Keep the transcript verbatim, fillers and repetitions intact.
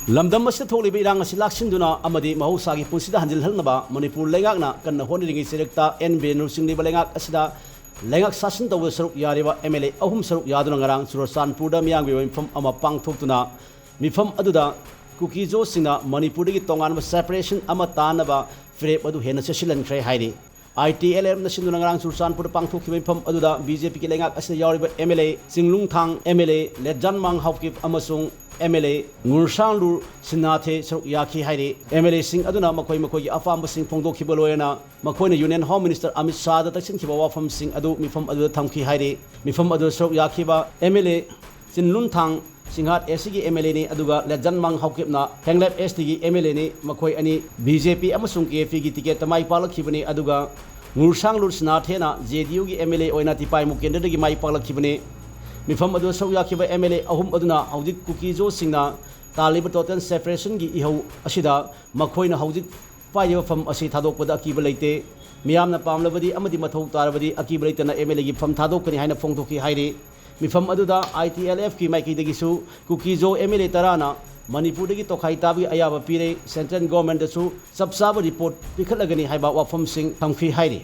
ꯂꯝꯗꯝ ꯑꯁꯤꯗ ꯊꯣꯛꯂꯤꯕ ꯏꯔꯥꯡ ꯑꯁꯤ ꯂꯥꯛꯁꯤꯟꯗꯨꯅ ꯑꯃꯗꯤ ꯃꯍꯧꯁꯥꯒꯤ ꯄꯨꯟꯁꯤꯗ ꯍꯟꯖꯤꯜꯍꯟꯅꯕ ꯃꯅꯤꯄꯨꯔ ꯂꯩꯉꯥꯛꯅ ꯀꯟꯅ ꯍꯣꯠꯅꯔꯤꯉꯩ ꯆꯩꯔꯛꯇ ꯑꯦꯟ ꯕꯤꯔꯦꯟ ꯂꯨꯆꯤꯡꯂꯤꯕ ꯂꯩꯉꯥꯛ ꯑꯁꯤꯗ ꯂꯩꯉꯥꯛ ꯁꯥꯁꯟ ꯇꯧꯕꯗ ꯁꯔꯨꯛ ꯌꯥꯔꯤꯕ ꯑꯦꯝ ꯑꯦꯜ ꯑꯦ ꯑꯍꯨꯝ ꯁꯔꯨꯛ ꯌꯥꯗꯨꯅ ꯉꯔꯥꯡ ꯆꯨꯔꯆꯥꯟꯄꯨꯔꯗ ꯃꯤꯌꯥꯝꯒꯤ ꯑꯣꯏꯕ ꯃꯤꯐꯝ ꯑꯃ ꯄꯥꯡꯊꯣꯛꯇꯨꯅ, ꯃꯤꯐꯝ ꯑꯗꯨꯗ ꯀꯨꯀꯤꯖꯣꯁꯤꯡꯅ ꯃꯅꯤꯄꯨꯔꯗꯒꯤ ꯇꯣꯉꯥꯟꯕ ꯁꯦꯄꯔꯦꯁꯟ ꯑꯃ ꯇꯥꯅꯕ ꯐꯤꯔꯦꯞ ꯑꯗꯨ ꯍꯦꯟꯅ ꯆꯦꯠꯁꯤꯜꯍꯟꯈ꯭ꯔꯦ ꯍꯥꯏꯔꯤ꯫ ꯑꯥꯏ ꯇꯤ ꯑꯦꯜ ꯑꯦꯐꯅ ꯁꯤꯟꯗꯨꯅ ꯉꯔꯥꯡ ꯆꯨꯔꯆꯥꯟꯄꯨꯔꯗ ꯄꯥꯡꯊꯣꯛꯈꯤꯕ ꯃꯤꯐꯝ ꯑꯗꯨꯗ ꯕꯤ ꯖꯦ ꯄꯤꯒꯤ ꯂꯩꯉꯥꯛ ꯑꯁꯤꯗ ꯌꯥꯎꯔꯤꯕ M L A Chinglunthang M L A Lejanmang Haokip ꯑꯃꯁꯨꯡ ꯑꯦꯝ ꯑꯦꯜ ꯑꯦ ꯉꯨꯔꯁꯥꯡꯂꯨꯔ ꯁꯤꯟꯅꯥꯊꯦ ꯁꯔꯨꯛ ꯌꯥꯈꯤ ꯍꯥꯏꯔꯤ꯫ ꯑꯦꯝ ꯑꯦꯜ ꯑꯦꯁꯤꯡ ꯑꯗꯨꯅ ꯃꯈꯣꯏ ꯃꯈꯣꯏꯒꯤ ꯑꯄꯥꯝꯕꯁꯤꯡ ꯐꯣꯡꯗꯣꯛꯈꯤꯕ ꯂꯣꯏꯅꯅ ꯃꯈꯣꯏꯅ ꯌꯨꯅꯤꯌꯟ ꯍꯣꯝ ꯃꯤꯅꯤꯁꯇꯔ ꯑꯃꯤꯠ ꯁꯥꯍꯗ ꯇꯛꯁꯤꯟꯈꯤꯕ ꯋꯥꯐꯝꯁꯤꯡ ꯑꯗꯨ ꯃꯤꯐꯝ ꯑꯗꯨꯗ ꯊꯝꯈꯤ ꯍꯥꯏꯔꯤ꯫ ꯃꯤꯐꯝ ꯑꯗꯨꯗ ꯁꯔꯨꯛ ꯌꯥꯈꯤꯕ ꯑꯦꯝ ꯑꯦꯜ ꯑꯦ ꯆꯤꯟꯂꯨꯟꯊꯥꯡ ꯁꯤꯡꯍꯥꯠ ꯑꯦꯁ ꯁꯤꯒꯤ ꯑꯦꯝ ꯑꯦꯜ ꯑꯦꯅꯤ, ꯑꯗꯨꯒ ꯂꯦꯖꯥꯟꯃꯥꯡ ꯍꯥꯎꯀꯤꯞꯅ ꯍꯦꯡꯂꯦꯞ ꯑꯦꯁ ꯇꯤꯒꯤ ꯑꯦꯝ ꯑꯦꯜ ꯑꯦꯅꯤ꯫ ꯃꯈꯣꯏ ꯑꯅꯤ ꯕꯤ ꯖꯦ ꯄꯤ ꯑꯃꯁꯨꯡ ꯀꯦ ꯑꯦ ꯄꯤꯒꯤ ꯇꯤꯀꯦꯠꯇ ꯃꯥꯏ ꯄꯥꯛꯂꯛꯈꯤꯕꯅꯤ, ꯑꯗꯨꯒ ꯉꯨꯔꯁꯥꯡꯂꯨꯔ ꯁꯤꯟꯅꯥꯊꯦꯅ ꯖꯦ ꯗꯤ ꯌꯨꯒꯤ ꯑꯦꯝ ꯑꯦꯜ ꯑꯦ ꯑꯣꯏꯅ ꯇꯤꯄꯥꯏꯃꯨ ꯀꯦꯟꯗ꯭ꯔꯗꯒꯤ ꯃꯥꯏ ꯄꯥꯛꯂꯛꯈꯤꯕꯅꯤ꯫ ꯃꯤꯐꯝ ꯑꯗꯨꯗ ꯁꯔꯨꯛ ꯌꯥꯈꯤꯕ ꯑꯦꯝ ꯑꯦꯜ ꯑꯦ ꯑꯍꯨꯝ ꯑꯗꯨꯅ ꯍꯧꯖꯤꯛ ꯀꯨꯀꯤꯖꯣꯁꯤꯡꯅ ꯇꯥꯜꯂꯤꯕ ꯇꯣꯇꯦꯜ ꯁꯦꯄꯔꯦꯁꯟꯒꯤ ꯏꯍꯧ ꯑꯁꯤꯗ ꯃꯈꯣꯏꯅ ꯍꯧꯖꯤꯛ ꯄꯥꯏꯔꯤꯕ ꯐꯝ ꯑꯁꯤ ꯊꯥꯗꯣꯛꯄꯗ ꯑꯀꯤꯕ ꯂꯩꯇꯦ꯫ ꯃꯤꯌꯥꯝꯅ ꯄꯥꯝꯂꯕꯗꯤ ꯑꯃꯗꯤ ꯃꯊꯧ ꯇꯥꯔꯕꯗꯤ ꯑꯀꯤꯕ ꯂꯩꯇꯅ ꯑꯦꯝ ꯑꯦꯜ ꯑꯦꯒꯤ ꯐꯝ ꯊꯥꯗꯣꯛꯀꯅꯤ ꯍꯥꯏꯅ ꯐꯣꯡꯗꯣꯛꯈꯤ ꯍꯥꯏꯔꯤ꯫ ꯃꯤꯐꯝ ꯑꯗꯨꯗ ꯑꯥꯏ ꯇꯤ ꯑꯦꯜ ꯑꯦꯐꯀꯤ ꯃꯥꯏꯀꯩꯗꯒꯤꯁꯨ ꯀꯨꯀꯤꯖꯣ ꯑꯦꯝ ꯑꯦꯜ ꯑꯦ ꯇꯔꯥꯅ ꯃꯅꯤꯄꯨꯔꯗꯒꯤ ꯇꯣꯈꯥꯏ ꯇꯥꯕꯒꯤ ꯑꯌꯥꯕ ꯄꯤꯔꯦ, ꯁꯦꯟꯇ꯭ꯔꯦꯜ ꯒꯣꯔꯃꯦꯟꯗꯁꯨ ꯆꯞ ꯆꯥꯕ ꯔꯤꯄꯣꯔꯠ ꯄꯤꯈꯠꯂꯒꯅꯤ ꯍꯥꯏꯕ ꯋꯥꯐꯝꯁꯤꯡ ꯊꯝꯈꯤ ꯍꯥꯏꯔꯤ꯫